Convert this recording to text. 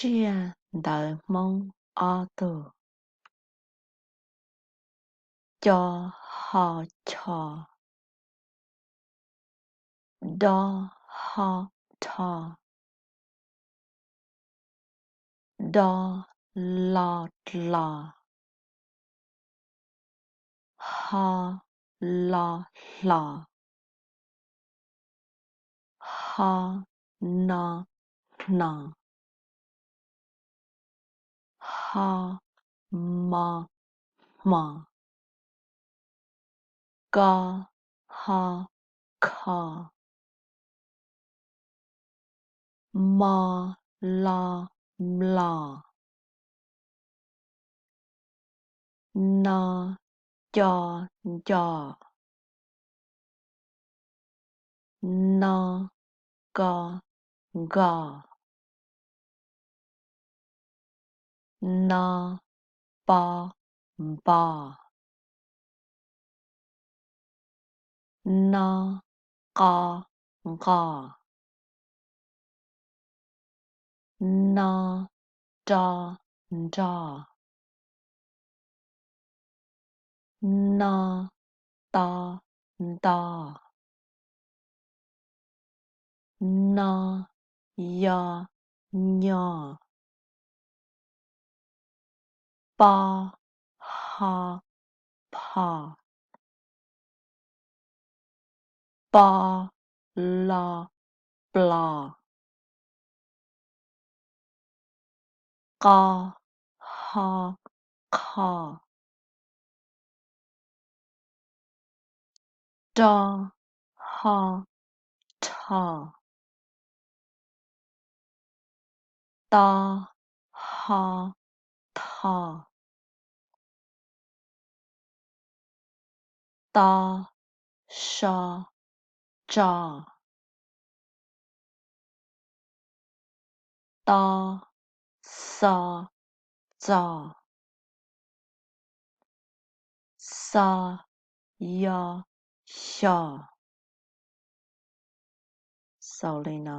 Tsiaj ntawv Hmoob ob tug. Co, ho, cho. Do, ho, dho. Do, lo, dlo. Ho, lo, hlo. Ho, no, hno. Ho, mo, hmo. Ko, ho, kho. Mo, lo, mlo. No, co, nco. No, ko, nko. No, po, npo. No, qo, nqo. No, ro, nro. No, to, nto. No, yo, nyo. Po, ho, pho. Po, lo, plo. Qo, ho, qho. Ro, ho, rho. To, ho, tho. To, so, tso. To, xo, txo. Xo, yo, xyo. Xaus li no.